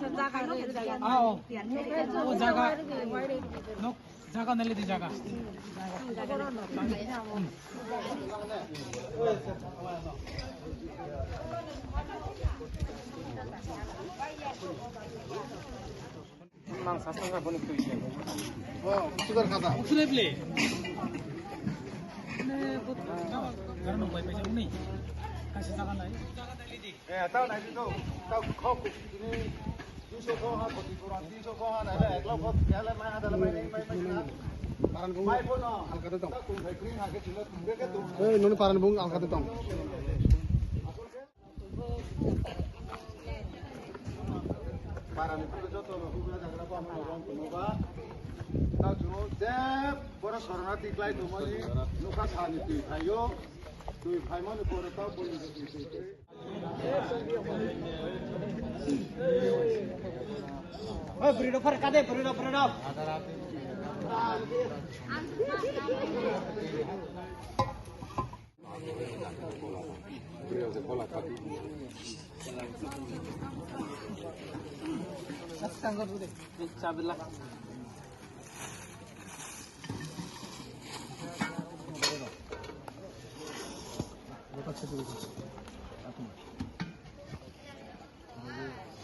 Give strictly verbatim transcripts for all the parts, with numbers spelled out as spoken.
Ah, oh. Oh, jaga. No, jaga nale di jaga. Mang sasang ka boni tui. Oh, sugar kata. Uksule ble. Karena bai bai jam ni. Kasih jaga nai. Eh, tau nai tu. Tau khok ni. Duiso ko ha, koti ko, duiso ko ha, nai le, ek lakh ko, ya le, mai ada le, mai nai, mai, mai na. Paran bung. Mai ko no. Alkate tong. Tau kum khai kring ha ke chilo, kum ke tu. Eh, nunu paran bung alkate tong. Parani twi joto no hubra jagra bo amai rong kuno ba. Ta chwng je boro sorona tiklai tongmani nokha sani twi phaio. Twi phaimani pore ta boni twi twi twi. Oi, bwrwi rok phar kade, bwrwi rok, bwrwi rok.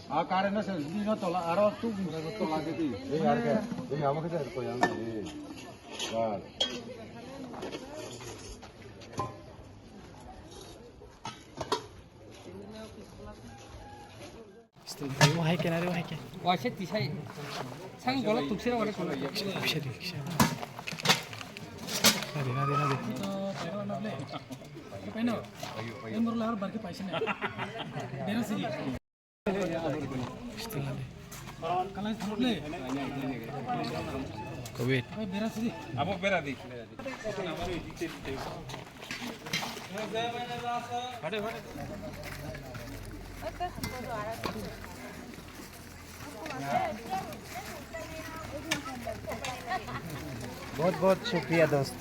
Ah, current no se, di no tola, aro tu tola ke di. Ei, ar ke, ei, amo ke ko yang ni. Bas. Wahai ke nari, wahai ke. Waise tisai. Sang bola tuksira wala kono. Kisa di, kisa. Nari, nari, nari. Paino. Yang baru lahar barke paisa na. Bera sigi. Kalai thangle. Covid. Abo bera di. बहुत बहुत शुक्रिया दोस्त।